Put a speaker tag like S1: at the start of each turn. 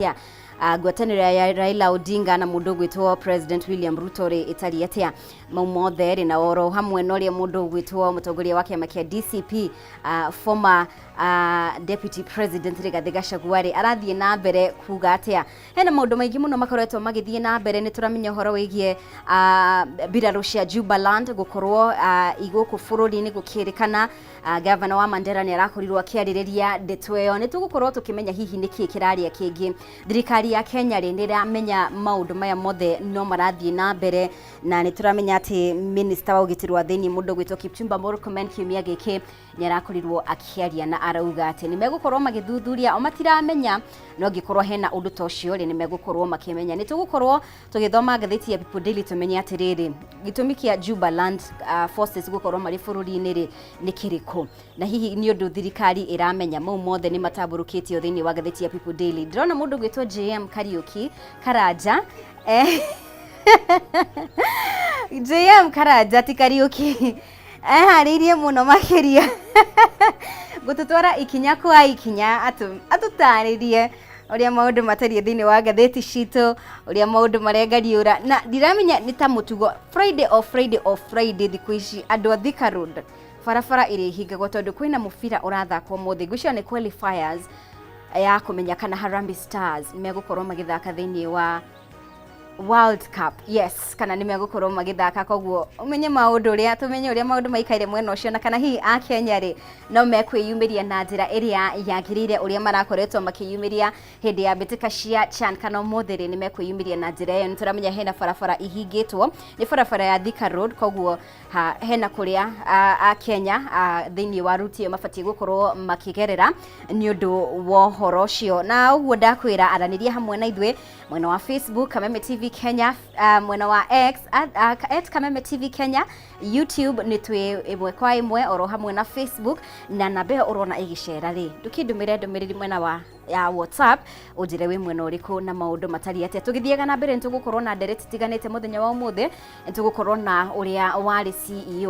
S1: Atĩa ngwatanĩro ya Raila Odinga na mũndũ ũgwĩtwo President William Ruto rĩ ĩtariĩ atĩa? Mau mothe rĩ, na oro hamwe na ũrĩa mũndũ ũgwĩtwo mũtongoria wa kĩama kĩa DCP, former Deputy President Rigathĩ Gachagua rĩ, arathiĩ na mbere kuga atĩa? Hena maũndũ maingĩ mũno makoretwo magĩthiĩ na mbere. Nĩ tũramenya ũhoro wĩgiĩ mbirarũ cia Jubaland gũkorwo igũkũ bũrũri-inĩ, gũkĩrĩkana gavana wa Mandera nĩ arakorirwo akĩarĩrĩria ndeto ĩyo. Nĩ tũgũkorwo tũkĩmenya hihi nĩkĩ kĩrarĩa kĩngĩ. Thirikari ya Kenya rĩ, nĩ ĩramenya maũndũ maya mothe no marathiĩ na mbere? Na nĩ tũramenya atĩ minister wa ũgitĩri wa thĩinĩ, mũndũ ũgwĩtwo Kipchumba Murkomen, kiumia gĩkĩ nĩ arakorirwo akĩaria na arauga atĩ nĩ megũkorwo magĩthuthuria, o matiramenya, no angĩkorwo hena ũndũ ta ũcio rĩ, nĩ megũkorwo makĩmenya. Nĩ tũgũkorwo tũgĩthoma ngathĩti ya People Daily tũmenye atĩrĩrĩ, gĩtũmi kĩa Jubaland forces gũkorwo marĩ bũrũri-inĩ rĩ nĩ kĩrĩkũ, na hihi nĩ ũndũ thirikari ĩramenya. Mau mothe nĩ matambũrũkĩtio thĩinĩ wa ngathĩti ya People Daily. Ndĩrona mũndũ ũgwĩtwo JM Kariuki Karanja, JM Karanja ti Kariuki, eharĩirie mũno makĩria gũtũtwara ikinya kwa ikinya, atũtarĩrie ũrĩa maũndũ matariĩ thĩinĩ wa ngathĩti citũ, ũrĩa maũndũ marengariũra. Na ndiramenya nĩ ta mũtugo, Friday o Friday o Friday thikũ ici andũ a Thika Road barabara ĩrĩhingagwo tondũ kwĩna mũbira ũrathakwo mũthĩ. Ngwĩciria nĩ qualifiers ya kũmenya kana Harambee Stars nĩ megũkorwo magĩthaka thĩinĩ wa World Cup, yes, kana nĩ megũkorwo magĩthaka. Koguo ũmenye maũndũ ũrĩa, tũmenye ũrĩa maũndũ maikaire mwena ũcio, na kana hihi a Kenya rĩ no mekwĩyumĩria na njĩra ĩrĩa yagĩrĩire, ũrĩa marakoretwo makĩyumĩria hĩndĩ ya mbĩtĩka cia CHAN, kana ũmũthĩ rĩ nĩ mekwĩyumĩria na njĩra ĩyo. Nĩ tũramenya hena barabara ihingĩtwo, nĩ barabara ya Thika Road, koguo ha, hena kũrĩa a Kenya thĩinĩ wa ruti ĩyo mabatiĩ gũkorwo makĩgerera nĩ ũndũ wa ũhoro ũcio. Na ũguo ndakwĩra, aranĩria hamwe na ithuĩ mwena wa Facebook Kameme TV Kenya, mwena wa X @KamemeTV Kenya, YouTube nĩ twĩ ĩmwe kwa ĩmwe oro hamwe na Facebook. Na namba ĩyo ũrona ĩgĩcera rĩ, ndũkĩndũmĩre ndũmĩrĩri mwena wa ya WhatsApp, ũnjĩre wĩ mwena ũrĩkũ na maũndũ matariĩ atĩa. Tũgĩthiaga na mbere, nĩ tũgũkorwo na ndereti itiganĩte mũthenya wa ũmũthĩ. Nĩ tũgũkorwo na ũrĩa warĩ CEO